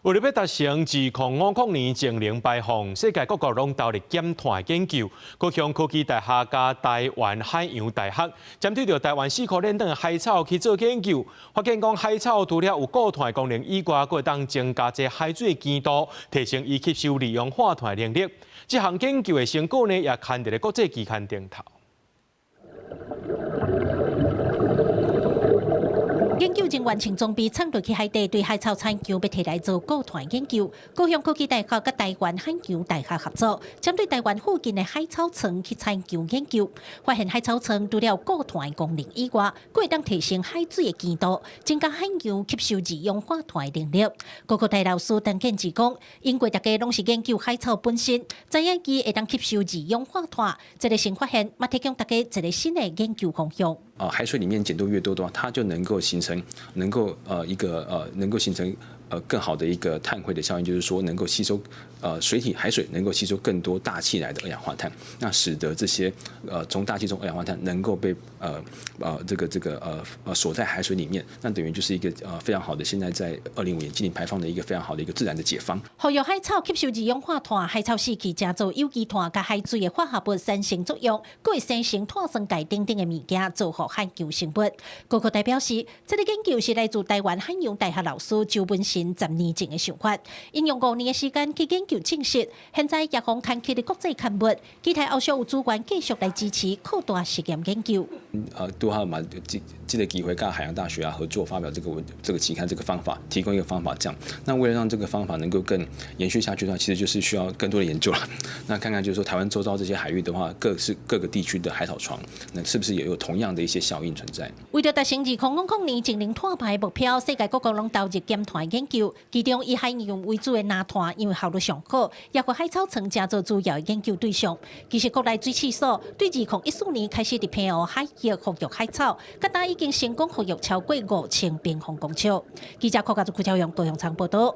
為著欲達成2050年淨零排放，世界各國攏投入減碳研究。高雄科技大學佮台灣海洋大學，針對著台灣四箍輾轉的海草去做研究，發現講海草除了有固碳功能以外，閣會當增加這海水的甜度，提升伊吸收二氧化碳的能力。這項研究的成果呢，也刊佇咧國際期刊頂頭。研究人員穿裝備衝落去海底，對海草採樣，欲提來做固碳研究。高雄科技大學佮台灣海洋大學合作，針對台灣附近的海草床去採樣研究，發現海草床除了固碳功能以外，閣會當提升海水的甜度，增加海洋吸收二氧化碳的能力。高科大老師陳建志講，因為大家攏是研究海草本身，知影伊會當吸收二氧化碳，這个新發現嘛提供大家一个新的研究方向。啊，海水裡面鹼度越多的話，它就能夠形成，能夠一個能夠形成更好的一個碳匯的效應，就是說能夠吸收水體海水能夠吸收更多大氣來的二氧化碳，那使得這些從大氣中二氧化碳能夠被這個鎖在海水裡面，那等於就是一個非常好的現在在2050年淨零排放的一個非常好的一個自然的解方。培育海草吸收二氧化碳，海草死去成做有機碳佮海水的化合物產生作用，閣會生成碳酸鈣等等的物件，造福海洋生物。高科大表示，這个研究是來自台灣海洋大學老師周文新10年前的想法，𪜶用5年的時間去研究證實，現在也予刊去佇國際刊物，期待後續有資源繼續來支持擴大實驗研究。拄好嘛，這個機會佮海洋大學啊合作發表這個文這個期刊這個方法，提供一個方法這樣。那為了讓這個方法能夠更延續下去的話，其實就是需要更多的研究了。那看看就是說台灣周遭這些海域的話，各式各個地區的海草床，那是不是也有同樣的一些效應存在？為著達成2050年淨零碳排目標，世界各國攏投入減碳研究，其中以海洋為主的藍碳，因為效率上好，也予海草床成做主要的研究對象。其實國內水試所對2014年開始佇澎湖海域復育海草，到今已經成功復育超過5000平方公尺。記者柯家族、柯超勇高雄場報道。